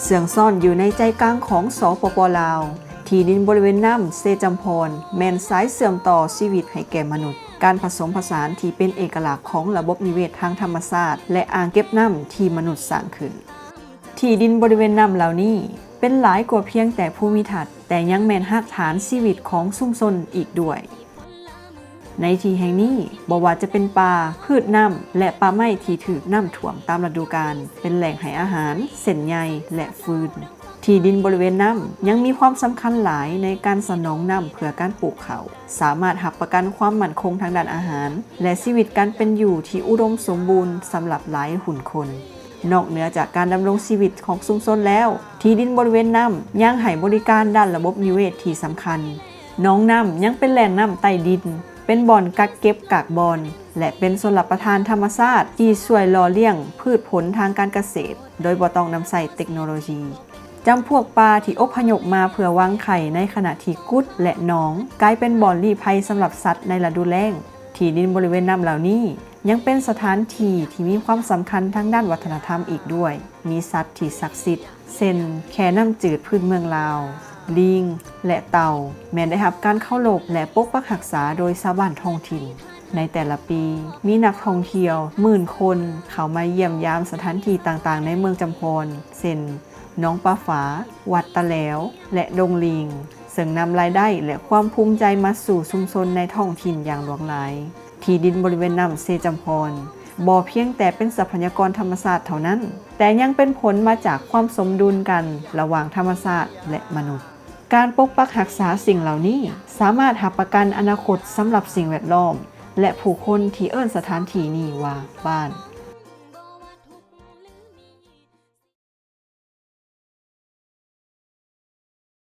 ເຊື່ອງຊ້ອນຢູ່ໃນໃຈກາງຂອງ ສປປ ລາວ. ທີ່ດິນບໍລິເວນນ້ຳເຊຈຳພອນ ແມ່ນສາຍເຊື່ອມຕໍ່ຊີວິດໃຫ້ແກ່ມະນຸດ, ການຜະສົມຜະສານທີ່ເປັນເອກະລັກຂອງລະບົບນິເວດທາງທຳມະຊາດ ແລະ ອ່າງເກັບນ້ຳທີ່ມະນຸດສ້າງຂຶ້ນ. ທີ່ດິນບໍລິເວນນ້ຳເຫຼົ່ານີ້ ເປັນຫຼາຍກວ່າພຽງແຕ່ພູມິທັດ, ແຕ່ຍັງແມ່ນຮາກຖານຊີວິດຂອງຊຸມຊົນອີກດ້ວຍ. ໃນທີ່ແຫ່ງນີ້ ບໍ່ວ່າຈະເປັນປ່າ, ພືດນ້ຳ ແລະ ປ່າໄມ້ທີ່ຖືກນ້ຳຖ້ວມຕາມລະດູການ ເປັນແຫຼ່ງໃຫ້ອາຫານ, ເສັ້ນໃຍ ແລະ ຟືນ. ທີ່ດິນບໍລິເວນນ້ຳຍັງມີຄວາມສຳຄັນຫຼາຍໃນການສະໜອງນ້ຳເພື່ອການປູກເຂົ້າ, ສາມາດຮັບປະກັນຄວາມໝັ້ນຄົງທາງດ້ານອາຫານ ແລະ ຊີວິດການເປັນຢູ່ທີ່ອຸດົມສົມບູນສຳລັບຫຼາຍຮຸ່ນຄົນ. ນອກເໜືອຈາກການດຳລົງຊີວິດຂອງຊຸມຊົນແລ້ວ, ທີ່ດິນບໍລິເວນນ້ຳຍັງໃຫ້ບໍລິການດ້ານລະບົບນິເວດທີ່ສຳຄັນ. ໜອງນ້ຳຍັງເປັນແຫຼ່ງນ້ຳໃຕ້ດິນ, ເປັນບ່ອນກັກເກັບກາກບອນ ແລະ ເປັນຊົນລະປະທານທຳມະຊາດທີ່ຊ່ວຍຫຼໍ່ລ້ຽງພືດຜົນທາງການກະເສດ ໂດຍບໍ່ຕ້ອງນຳໃຊ້ເຕັກໂນໂລຊີ. ຈຳພວກປາທີ່ອົບພະຍົບມາເພື່ອວາງໄຂ່ໃນຂະນະທີ່ກຸດ ແລະ ໜອງ ກາຍເປັນບ່ອນລີ້ໄພສຳລັບສັດໃນລະດູແລ້ງ. ທີ່ດິນບໍລິເວນນ້ຳເຫຼົ່ານີ້ ຍັງເປັນສະຖານທີ່ທີ່ມີຄວາມສຳຄັນທາງດ້ານວັດທະນະທຳອີກດ້ວຍ. ມີສັດທີ່ສັກສິດ ເຊັ່ນ ແຄນ້ຳຈືດພື້ນເມືອງລາວ, ລີງ ແລະ ເຕົ່າ ແມ່ນໄດ້ຮັບການເຄົາລົບ ແລະ ປົກປັກຮັກສາໂດຍຊາວບ້ານທ້ອງຖິ່ນ. ໃນແຕ່ລະປີ ມີນັກທ່ອງທ່ຽວໝື່ນຄົນເຂົ້າມາຢ້ຽມຢາມສະຖານທີ່ຕ່າງໆໃນເມືອງຈຳພອນ ເຊັ່ນ ໜອງປາຝາ, ວັດຕາແຫຼວ ແລະ ດົງລີງ, ເຊິ່ງນຳລາຍໄດ້ ແລະ ຄວາມພູມໃຈມາສູ່ຊຸມຊົນໃນທ້ອງຖິ່ນຢ່າງຫຼວງຫຼາຍ. ທີ່ດິນບໍລິເວນນ້ຳເຊຈຳພອນ ບໍ່ພຽງແຕ່ເປັນຊັບພະຍາກອນທຳມະຊາດເທົ່ານັ້ນ, ແຕ່ຍັງເປັນຜົນມາຈາກຄວາມສົມດຸນກັນລະຫວ່າງທຳມະຊາດ ແລະ ມະນຸດ. ການປົກປັກຮັກສາສິ່ງເຫຼົ່ານີ້ ສາມາດຮັບປະກັນອະນາຄົດສຳລັບສິ່ງແວດລ້ອມ ແລະ ຜູ້ຄົນທີ່ເອີ້ນສະຖານທີ່ນີ້ວ່າບ້ານ.